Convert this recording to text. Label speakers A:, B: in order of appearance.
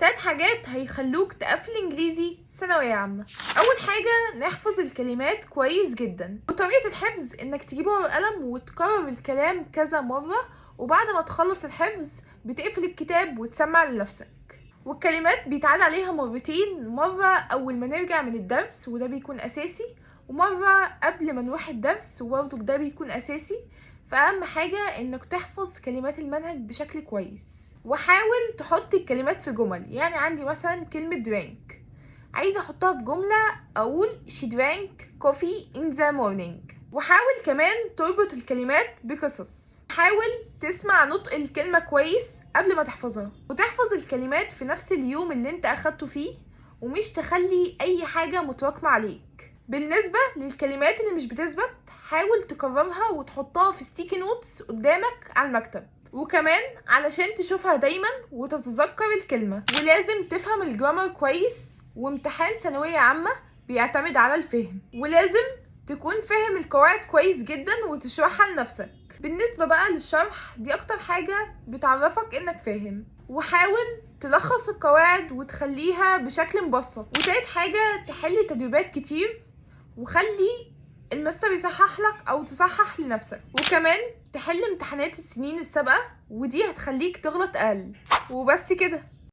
A: تلات حاجات هيخلوك تقفل انجليزي ثانوية عامة. اول حاجة، نحفظ الكلمات كويس جدا، وطريقة الحفظ انك تجيب ورقة وقلم وتكرر الكلام كذا مرة، وبعد ما تخلص الحفظ بتقفل الكتاب وتسمع لنفسك. والكلمات بيتعاد عليها مرتين، مرة أول ما نرجع من الدرس وده بيكون أساسي، ومرة قبل ما نروح الدرس وبرضه ده بيكون أساسي. فأهم حاجة إنك تحفظ كلمات المنهج بشكل كويس، وحاول تحط الكلمات في جمل. يعني عندي مثلا كلمة drink، عايزة أحطها في جملة، أقول she drank coffee in the morning. وحاول كمان تربط الكلمات بقصص. حاول تسمع نطق الكلمة كويس قبل ما تحفظها، وتحفظ الكلمات في نفس اليوم اللي انت اخدته فيه، ومش تخلي اي حاجة متراكمة عليك. بالنسبة للكلمات اللي مش بتثبت، حاول تكررها وتحطها في sticky notes قدامك على المكتب، وكمان علشان تشوفها دايما وتتذكر الكلمة. ولازم تفهم ال grammar كويس، وامتحان ثانوية عامة بيعتمد على الفهم، ولازم تكون فاهم القواعد كويس جدا وتشرحها لنفسك. بالنسبة بقى للشرح، دي أكتر حاجة بتعرفك إنك فاهم، وحاول تلخص القواعد وتخليها بشكل مبسط. وتالت حاجة، تحل تدريبات كتير، وخلي المستر يصحح لك أو تصحح لنفسك، وكمان تحل امتحانات السنين السابقة، ودي هتخليك تغلط أقل. وبس كده.